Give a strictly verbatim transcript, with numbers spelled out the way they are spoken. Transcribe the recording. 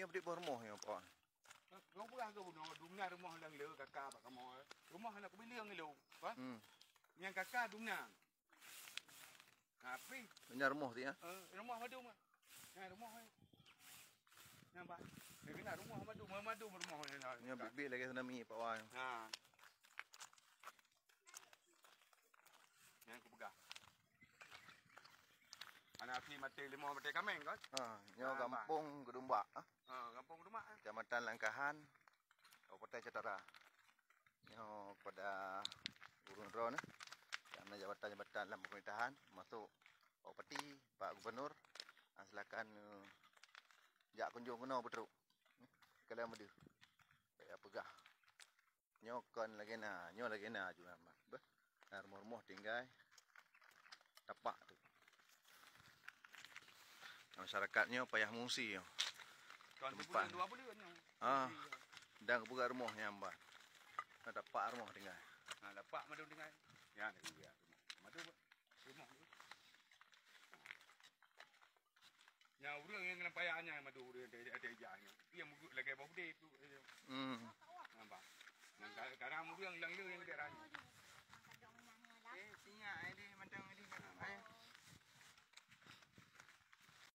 Nyoe beudik boh rumoh nyoe, Pak. Kau peugah ke bunoe, dumna rumoh leng le kaka bak kamoe. Rumoh aneuk kubileung ilong, kan? Hmm. Nyang kaka dumna. Tapi nyan rumoh tu ya. Eh, rumoh madum. Nah, rumoh. Nampak. Dia kena rumoh madum, madum rumoh ni. Nyoe bit-bit lagi tsunami, Pak Wan. Ha. Nyang kupeugah. Aneuk api maté limong maté kameng kan? Ha, nyoe gampông Geudong Bak, ha? Ha, gampông Geudong Bak, ha? Kecamatan Langkahan, Kabupaten Aceh Utara. Nyoe pada ureueng droeneuh, nyang na jabatan-jabatan lam pemerintahan, masuk Pak Bupati, Pak Gubernur, ha, silakan, eh, jak kunjung keunoe beutrok. Kalian meudeuh. Bèk peugah. Nyoe kon lagèe na, nyoe lagèe na ju nyan. Beuh, na rumoh-rumoh tinggai. Tapak tu. Masyarakat nyoe payah mengungsi nyoe. Kon Tempat. Sebulan dua bulan nyoe. Ah. Dan geupeugah rumoh nyan ban. Na tapak rumoh tinggai. Ha, tapak madum tinggai. Ya, ada juga rumoh. Madum rumoh tu. Nyang ureueng nyang lam paya nyan madum ureueng ada, ada ijah nyan. Dia mugut lagèe boh udép tu. Hmm. Nampak. Nang ka-, kadang ureueng lang le nyang daerah nyan.